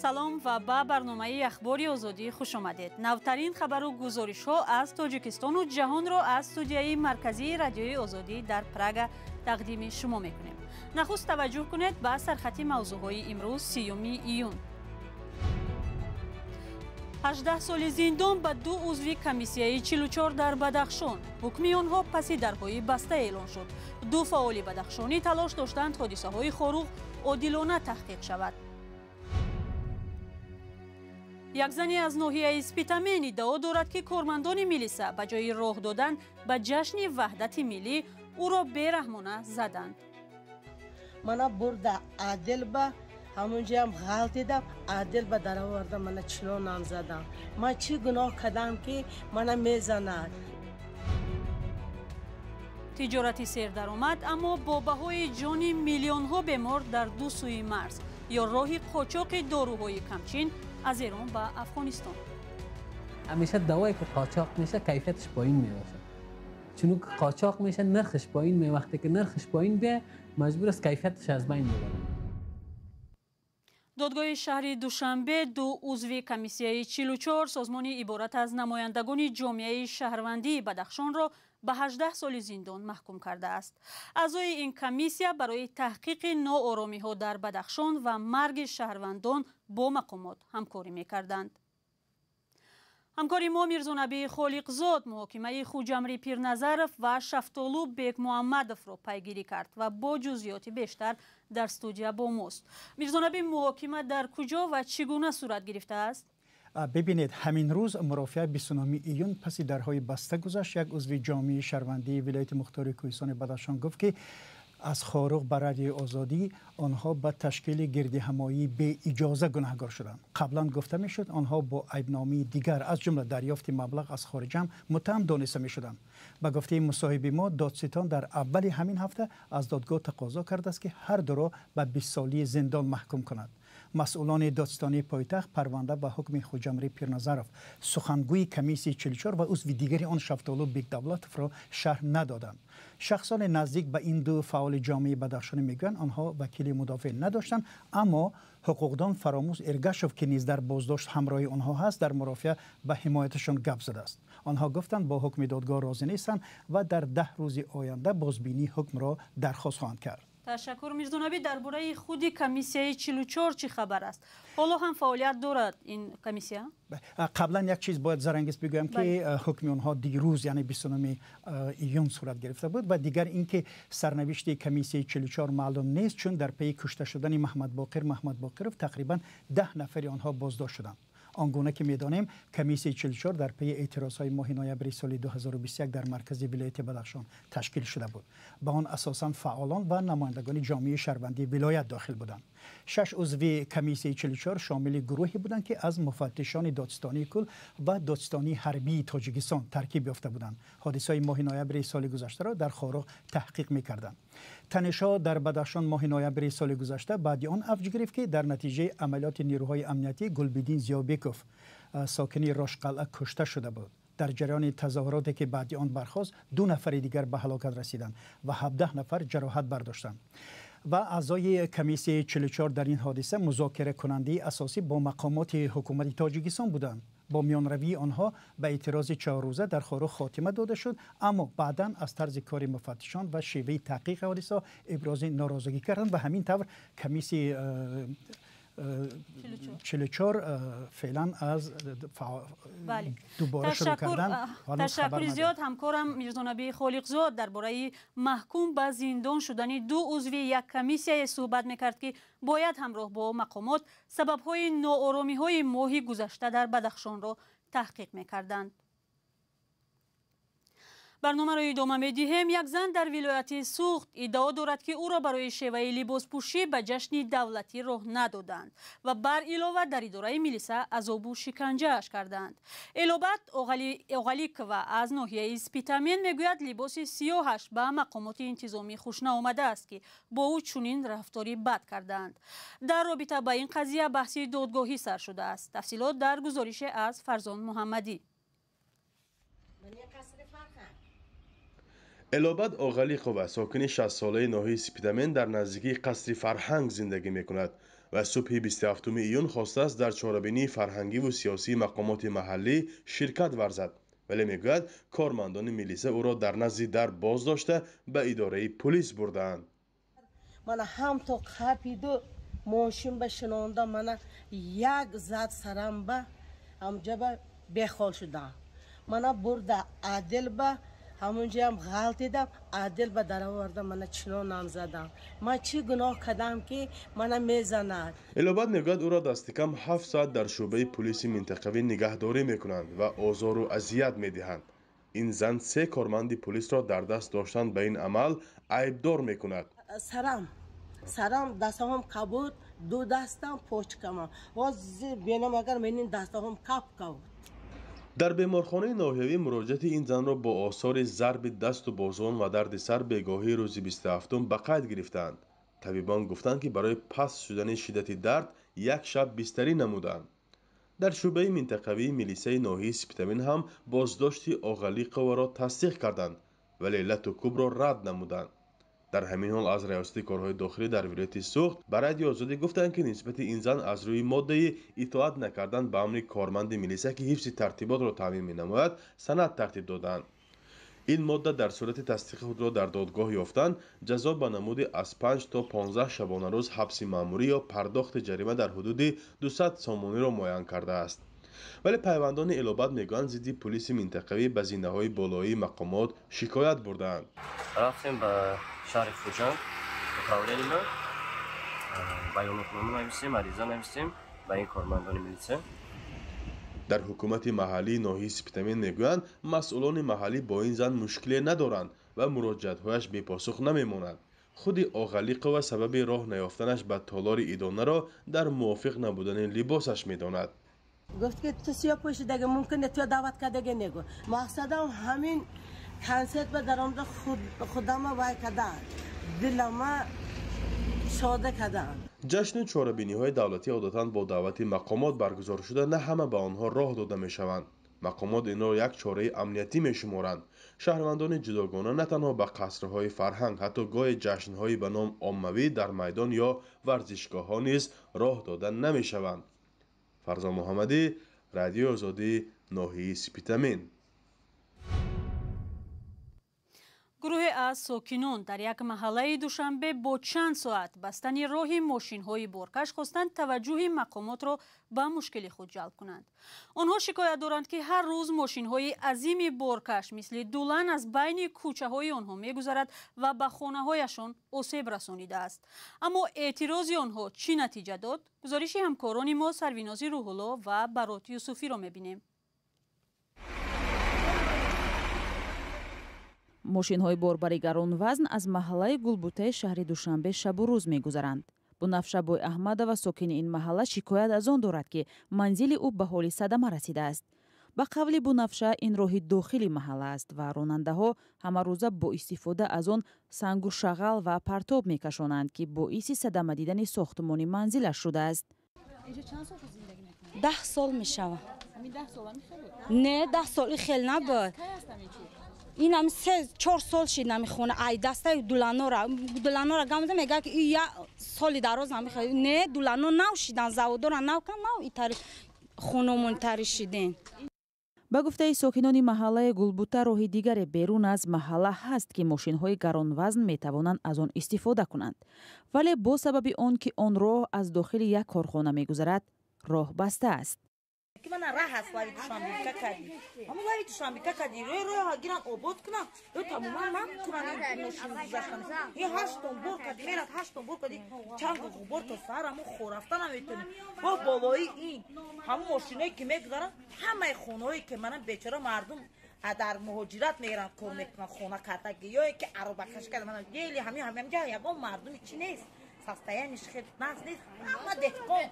Салом ва ба барномаи Ахбори Озодӣ хуш омадед. Навтарин хабару гузоришҳо аз Тоҷикистону ҷаҳонро аз студияи марказии Радиои Озодӣ дар Прага тақдими шумо мекунем. Нахуст таваҷҷӯҳ кунед ба сархати мавзӯъҳои имрӯз, 30 июн. 18 соли зиндон ба ду узви комиссияи 44 дар Бадахшон. Ҳукми онҳо паси дарҳои баста эълон шуд. Ду фаъоли бадахшонӣ талош доштанд ҳодисаҳои Хоруғ одилона таҳқиқ шавад. Як зане аз ноҳияи Спитамен иддао дорад, ки кормандони милиса ба ҷои роҳ додан ба ҷашни ваҳдати миллӣ ӯро бераҳмона заданд. Мана бурда отдел ба, ҳамунҷоям ғалтидам, отдел ба дароварда, мана чунонам задам. Ман чӣ гуноҳ кардам, ки мана мезанад? Тиҷорати сердаромад, аммо бо баҳои ҷони миллионҳо бемор дар ду сӯи марз ё роҳи қочоқи доруҳои камчин аз Эрон ба Афғонистон. Ҳамеша давое ки қочоқ меша, кайфияташ поин мебошад. Чун ки қочоқ меша, нирхаш поин ме, вақте ки нирхаш поин бия, маҷбур аст кайфияташ аз байн мебарад. Додгоҳи шаҳри Душанбе ду узви комиссияи 44, созмони иборат аз намояндагони ҷомеаи шаҳрвандии Бадахшонро ба 18 соли зиндон маҳкум кардааст. Аъзои ин комиссия барои таҳқиқи нооромиҳо дар Бадахшон ва марги шаҳрвандон бо мақомот ҳамкорӣ мекарданд. Ҳамкори мо Мирзонаби Холиқзод муҳокимаи Хуҷамри Пирназаров ва Шафтолу Бекмуҳаммадовро пайгирӣ кард ва бо ҷузъиёти бештар дар студия бо мост. Мирзонаби, муҳокима дар куҷо ва чӣ гуна сурат гирифтааст? Бибинед, ҳамин рӯз мурофиа 29 июн паси дарҳои баста гузашт. Як узви ҷомеаи шаҳрвандии вилояти мухтори Кӯҳистони Бадахшон гуфт, ки аз Хоруғ ба Радиои Озодӣ онҳо ба ташкили гирдиҳамоии беиҷоза гунаҳгор шуданд. Қаблан гуфта мешуд, онҳо бо айбномаи дигар, аз ҷумла дарёфти маблағ аз хориҷ ҳам муттаҳам дониста мешуданд. Ба гуфтаи мусоҳиби мо, додситон дар аввали ҳамин ҳафта аз додгоҳ тақозо кардааст, ки ҳар дуро ба 20 солии зиндон маҳкум кунад. Масъулони додситонии пойтахт парванда ба ҳукми Хуҷамри Пирназаров, сухангӯи комиссияи 44, ва узви дигари он Шафтолу Бекдавлатовро шарҳ надоданд. Шахсони наздик ба ин ду фаъоли ҷомеаи бадахшонӣ мегӯянд, онҳо вакили мудофеъ надоштанд, аммо ҳуқуқдон Фаромӯз Эргашов, ки низ дар боздошт ҳамроҳи онҳо ҳаст, дар мурофиа ба ҳимояташон гап задааст. Онҳо гуфтанд, бо ҳукми додгоҳ розӣ нестанд ва дар 10 рӯзи оянда бозбинии ҳукмро дархост хоҳанд кард. Ташаккур, Мирзонаби. Дар бораи худи комиссияи 44 чӣ хабар аст? Ҳоло ҳам фаъолият дорад ин комиссия? Қаблан як чиз бояд, Зарангиз, бигӯям, ки ҳукми онҳо дирӯз, яъне 29 июн сурат гирифта буд. Ва дигар ин ки сарнавишти комиссияи 44 маълум нест, чун дар пайи кушта шудани Маҳмадбоқир Маҳмадбоқиров тақрибан 10 нафари онҳо боздошт шуданд. Он гуна ки медонем, комиссияи 44 дар пайи эътирозҳои моҳи ноябри соли 2021 дар маркази вилояти Бадахшон ташкил шуда буд. Ба он асосан фаъолон ва намояндагони ҷомеаи шаҳрвандии вилоят дохил буданд. Шаш узви комиссияи 44 шомили гурӯҳе буданд, ки аз муфаттишони додситонии кул ва додситонии ҳарбии Тоҷикистон таркиб ёфта буданд. Ҳодисаи моҳи ноябри соли гузаштаро дар Хоруғ таҳқиқ мекарданд. Танишҳо дар Бадахшон моҳи ноябри соли гузашта баъди он авҷ гирифт, ки дар натиҷаи амалиёти нерӯҳои амниятӣ Гулбиддин Зиёбеков, сокини Рошқалъа, кушта шуда буд. Дар ҷараёни тазоҳуроте, ки баъди он бархост, ду нафари дигар ба ҳалокат расиданд ва 17 нафар ҷароҳат бардоштанд. Ва аъзои комиссияи 44 дар ин ҳодиса музокиракунандаи асосӣ бо мақомоти ҳукумати Тоҷикистон буданд. Бо миёнравии онҳо ба эътирози 4 рӯза дар Хоруғ хотима дода шуд, аммо баъдан аз тарзи кори муфаттишон ва шеваи таҳқиқи ҳодиса ибрози норозигӣ карданд ва ҳамин тавр комиссияи 44 феълан аз дубора шурӯъ кардан. Ташаккури зиёд. Ҳамкорам Мирзонаби Холиқзод дар бораи маҳкум ба зиндон шудани ду узви як комиссияе суҳбат мекард, ки бояд ҳамроҳ бо мақомот сабабҳои нооромиҳои моҳи гузашта дар Бадахшонро таҳқиқ мекарданд. Барномаро идома медиҳем. Як зан дар вилояти Суғд иддао дорад, ки ӯро барои шеваи либоспӯшӣ ба ҷашни давлатӣ роҳ надоданд ва бар илова дар идораи милиса азобу шиканҷааш кардаанд. Элобат Оғаликова аз ноҳияи Спитамен мегӯяд, либоси сиёҳаш ба мақомоти интизомӣ хуш наомадааст, ки бо ӯ чунин рафтори бад кардаанд. Дар робита ба ин қазия баҳси додгоҳӣ сар шудааст. Тафсилот дар гузорише аз Фарзон Муҳаммадӣ. Элобат Оғалиқова, сокини 60-солаи ноҳияи Спитамен, дар наздикии қасри фарҳанг зиндагӣ мекунад. Ва субҳи 27 июн хостааст дар чорабинии фарҳангиву сиёсии мақомоти маҳаллӣ ширкат варзад, вале мегӯяд, кормандони милиса ӯро дар назди дар боз дошта, ба идораи пулис бурдаанд. Мана ҳам то қапиду мошин ба шинонда, мана як зад сарам ба ҳамҷаба бехол шудам. Мана бурда адил ба ҳамунҷаям ғалтидам, адил ба дароварда, мана чинонам задам. Ман чӣ гуноҳ кардам, ки мана мезанад? Илобат мегӯяд, ӯро дастикам 7 соат дар шӯъбаи пулиси минтақавӣ нигаҳдорӣ мекунанд ва озору азият медиҳанд. Ин зан се корманди пулисро дар даст доштан ба ин амал айбдор мекунад. Сарам, дастаҳом кабуд, ду дастам, почкамам. Ҳозир бенам, агар менин дастаҳом кап кабуд. Дар беморхонаи ноҳиявӣ муроҷиати ин занро бо осори зарби дасту бозувон ва дарди сар бегоҳии рӯзи 27 ба қайд гирифтаанд. Табибон гуфтанд, ки барои паст шудани шиддати дард як шаб бистарӣ намуданд. Дар шӯъбаи минтақавии милисаи ноҳияи Спитамен ҳам боздошти Оғалиқоваро тасдиқ карданд, вале лату кӯбро рад намуданд. Дар ҳамин ҳол аз Раёсати корҳои дохилӣ дар вилояти Суғд ба Радиои Озодӣ гуфтанд, ки нисбати ин зан аз рӯи моддаи итоат накардан ба амри корманди милиса, ки ҳифзи тартиботро таъмин менамояд, санад тартиб доданд. Ин модда дар сурати тасдиқи худро дар додгоҳ ёфтан ҷазо ба намуди аз 5 то 15 шабонарӯз ҳабси маъмурӣ ё пардохти ҷарима дар ҳудуди 200 сомониро муайян кардааст. Вале пайвандони Илобат мегӯянд, зидди пулиси минтақавӣ ба зинаҳои болоии мақомот шикоят бурдаанд. Рафтем ба шаҳри Хуҷанд, управление, баёнотнома нависем, ариза нависем ба ин кормандони милитсия. Дар ҳукумати маҳаллии ноҳияи Спитамен мегӯянд, масъулони маҳаллӣ бо ин зан мушкиле надоранд ва муроҷиатҳояш бепосух намемонад. Худи Оғалиқова сабаби роҳ наёфтанаш ба толори идонаро дар мувофиқ набудани либосаш медонад. Гуфт, ки ту сиёҳ пӯшидаги, мумкин не туя даъват кардаги негу. Мақсадам ҳамин консерт ба даромада худама вай кадан, дилама шода кадан. Ҷашну чорабиниҳои давлатӣ одатан бо даъвати мақомот баргузор шуда, на ҳама ба онҳо роҳ дода мешаванд. Мақомот инро як чораи амниятӣ мешуморанд. Шаҳрвандони ҷудогона на танҳо ба қасрҳои фарҳанг, ҳатто гоҳе ҷашнҳои ба ном оммавӣ дар майдон ё варзишгоҳҳо низ роҳ дода намешаванд. Фарзон Муҳаммадӣ, Радиои Озодӣ, ноҳияи Спитамен. Гурӯҳе аз сокинон дар як маҳаллаи Душанбе бо чанд соат бастани роҳи мошинҳои боркаш хостанд таваҷҷӯҳи мақомотро ба мушкили худ ҷалб кунанд. Онҳо шикоят доранд, ки ҳар рӯз мошинҳои азими боркаш мисли дулан аз байни кӯчаҳои онҳо мегузарад ва ба хонаҳояшон осеб расонидааст. Аммо эътирози онҳо чӣ натиҷа дод? Гузориши ҳамкорони мо Сарвинози Рӯҳулло ва Барот Юсуфиро мебинем. Мошинҳои борбари гаронвазн аз маҳаллаи Гулбутаи шаҳри Душанбе шабу рӯз мегузаранд. Бунафша Бой Аҳмадова, сокини ин маҳалла, шикоят аз он дорад, ки манзили ӯ ба ҳоли садама расидааст. Ба қавли Бунафша, ин роҳи дохили маҳалла аст ва ронандаҳо ҳамарӯза бо истифода аз он сангу шағал ва партоб мекашонанд, ки боиси садама дидани сохтмони манзилаш шудааст. 10 сол мешавад. Не, 10 соли хел набуд. Инам 3-4 сол шид намехона. Ай дастаи дуланора гамда мега, ки я соли дароз намехоҳ. Не, дулано нав шидан, заводора нав кан, нав итари хономон тари шиден. Ба гуфтаи сокинони маҳаллаи Гулбута, роҳи дигаре берун аз маҳалла ҳаст, ки мошинҳои гаронвазн метавонанд аз он истифода кунанд, вале бо сабаби он ки он роҳ аз дохили як корхона мегузарад, роҳ баста аст. Ки мана раҳ аст, лави Душанбека кади, ҳамон лави Душанбека кади рӯй гиран, обод кунам ё тамоман ман кунам. Ин мошин гузаштан, ин 8 тон бор кади мерад, 8 тон бор кади, чанг ғубор то саҳар, ҳамон хорафта наметонем. Бо болои ин ҳамон мошиное ки мегузаранд, ҳамаи хонаҳое ки мана бечора мардум дар муҳоҷират меранд, кор мекунанд, хона кардаги ё ки аробакаш карда, мана ели ҳамин ҳаминҷа ягон мардуми чи нест, состояние ш хел нағз нест. Ҳама деҳқон,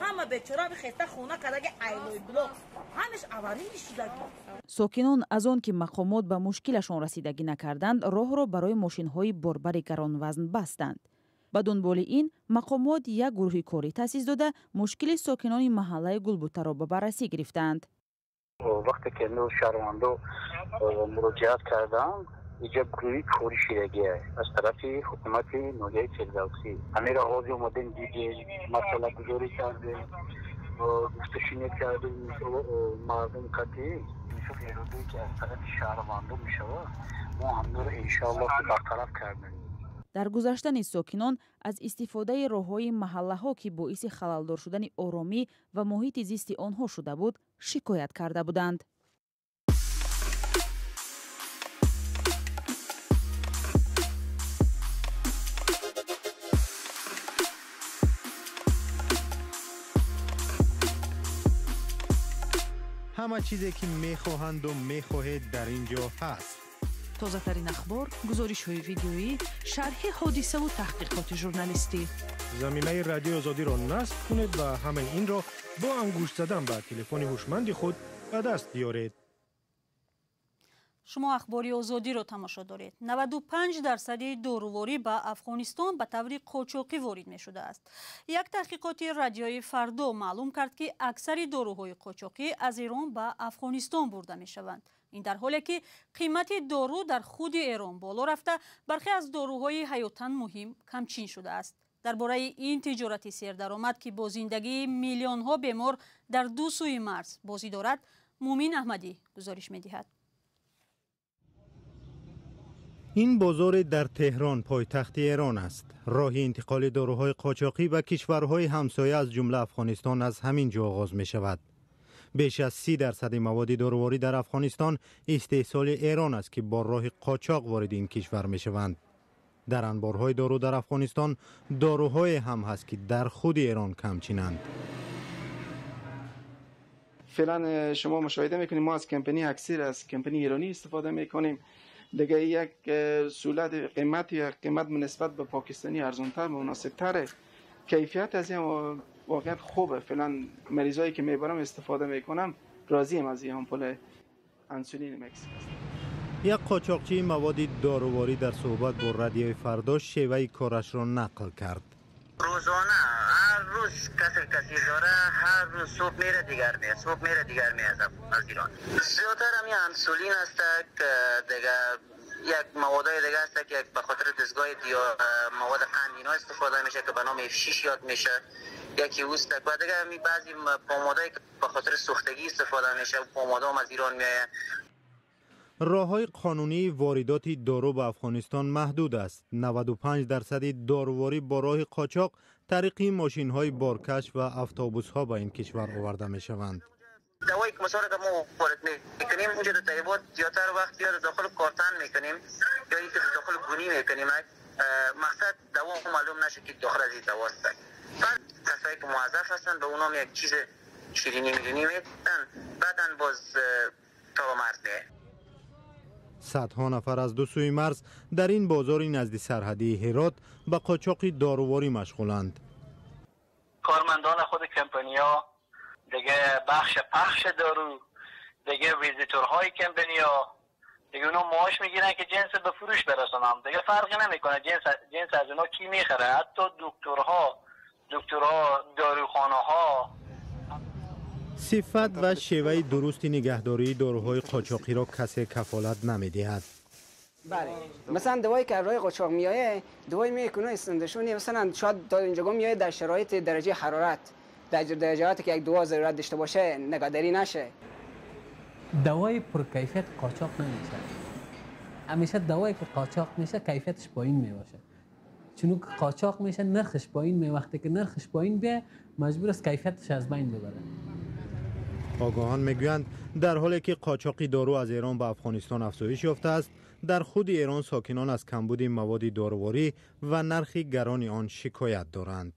ҳама бечора хеста хона кардаги, айлои блок ҳамеш аварини шудаги. Сокинон аз он ки мақомот ба мушкилашон расидагӣ накарданд, роҳро барои мошинҳои борбари гаронвазн бастанд. Ба дунболи ин мақомот як гурӯҳи корӣ таъсис дода, мушкили сокинони маҳаллаи Гулбутаро ба баррасӣ гирифтаанд. Вақте ки шаҳрвандо муроҷиат карданд, Инҷа гурӯҳи кори шидагия аз тарафи ҳукумати ноҳияи Фирдавсӣ. Ҳамеро ҳозир омадем, дидем, масъалагузорӣ кардем, гуфтушунид кардем, мардум қатъӣ мисол эродое ки аз тарафи шаҳрвандон мешавад, мо ҳаминро иншоаллоҳ бартараф кардем. Дар гузаштани сокинон аз истифодаи роҳҳои маҳаллаҳо, ки боиси халалдор шудани оромӣ ва муҳити зисти онҳо шуда буд, шикоят карда буданд. Ҳама чизе ки мехоҳанду мехоҳед дар ин ҷо ҳаст. Тозатарин ахбор, гузоришҳои видеоӣ, шарҳи ҳодисаву таҳқиқоти журналистӣ. Заминаи Радиои Озодиро насб кунед ва ҳамаи инро бо ангушт задан ба телефони ҳушманди худ ба даст биёред. Шумо Ахбори Озодиро тамошо доред. 95% доруворӣ ба Афғонистон ба таври қочоқӣ ворид мешудааст. Як таҳқиқоти Радиои Фардо маълум кард, ки аксари доруҳои қочоқӣ аз Эрон ба Афғонистон бурда мешаванд. Ин дар ҳоле ки қимати дору дар худи Эрон боло рафта, бархе аз доруҳои ҳаётан муҳим камчин шудааст. Дар бораи ин тиҷорати сердаромад, ки бо зиндагии миллионҳо бемор дар ду сӯи марз бозӣ дорад, Мумин Аҳмадӣ гузориш медиҳад. Ин бозоре дар Теҳрон, пойтахти Эрон аст. Роҳи интиқоли доруҳои қочоқӣ ба кишварҳои ҳамсоя, аз ҷумла Афғонистон, аз ҳамин ҷо оғоз мешавад. Беш аз 30% маводи доруворӣ дар Афғонистон истеҳсоли Эрон аст, ки бо роҳи қочоқ вориди ин кишвар мешаванд. Дар анборҳои дору дар Афғонистон доруҳое ҳам ҳаст, ки дар худи Эрон камчинанд. Феълан шумо мушоҳида мекунед, мо аз کمپانی اکسیر، از کمپانی ایرانی استفاده میکنیم. دیگه یک سولت قیمت یا قیمت نسبت به پاکستانی ارزانتر و مناسبتره. کیفیت از این واقعیت خوبه. فعلا مریضایی که میبرم استفاده میکنم، راضیم از این آمپول انسولین مکس. یک قاچاقچی مواد داروواری در صحبت با رادیوی فردا شیوه کارش را نقل کرد. روزانه هر روز کسی داره، هر روز صبح میره دیگر میاد، صبح میره دیگر میاد از ایران. زیادتر هم انسولین است که دیگه یک موادای دیگه است که به خاطر دستگاه مواد قند اینا استفاده میشه که به نام F6 یاد میشه، یکی اوست و دیگه می بعضی پمادایی که به خاطر سوختگی استفاده میشه، پمادا هم از ایران میآید. роҳҳои қонунии воридоти дору ба Афғонистон маҳдуд аст. 95% доруворӣ бо роҳи қочоқ тариқи мошинҳои боркаш ва автобусҳо ба ин кишвар оварда мешаванд. دوایی که مثلا که ما وارد میکنیم اونجا در طیبات زیادتر وقت یا داخل کارتن میکنیم یا اینکه داخل گونی میکنیم، مقصد دوا معلوم نشه که داخل از این دواست. بعد کسایی که موظف هستن به اونام یک چیز شیرینی میرینی میدن، بعدن باز تا به مرز میه. Садҳо нафар аз ду сӯи марз дар ин бозори назди сарҳадии Ҳирот ба қочоқи доруворӣ машғуланд. Кормандон худ کمپانیا، دیگه بخش پخش دارو، دیگه ویزیتورهای کمپانیا، دیگه اونا معاش میگیرن که جنس به فروش برسونن. دیگه فرقی نمیکنه جنس از اونا کی میخره، حتی دکترها، داروخانه ها. Сифат ва шеваи дурусти нигаҳдории доруҳои қочоқиро касе кафолат намедиҳад. بله، مثلا دوایی که راه قاچاق میایه، دوایی میکنه استندشون، مثلا شاید تا اینجا میایه در شرایط درجه حرارت، در درجاتی که یک دوا ضرورت داشته باشه نگهداری نشه. دوای پرکیفیت قاچاق نمیشه. همیشه دوایی که قاچاق میشه کیفیتش پایین میباشه. چون که قاچاق میشه نرخش پایین می، وقتی که نرخش پایین بیه مجبور است کیفیتش از بین ببره. Огоҳон мегӯянд, дар ҳоле ки қочоқи дору аз Эрон ба Афғонистон афзоиш ёфтааст, дар худи Эрон сокинон аз камбуди маводи доруворӣ ва нархи гарони он шикоят доранд.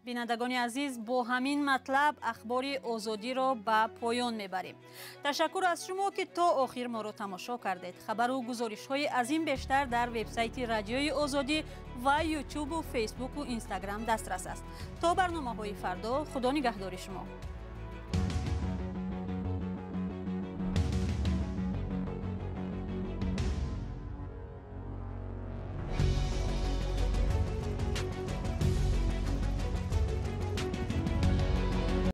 Бинандагони азиз, бо ҳамин матлаб Ахбори Озодиро ба поён мебарем. Ташаккур аз шумо, ки то охир моро тамошо кардед. Хабару гузоришҳои аз ин бештар дар вебсайти Радиои Озодӣ ва Ютубу Фейсбуку Инстаграм дастрас аст. То барномаҳои фардо, Худо нигаҳдори шумо.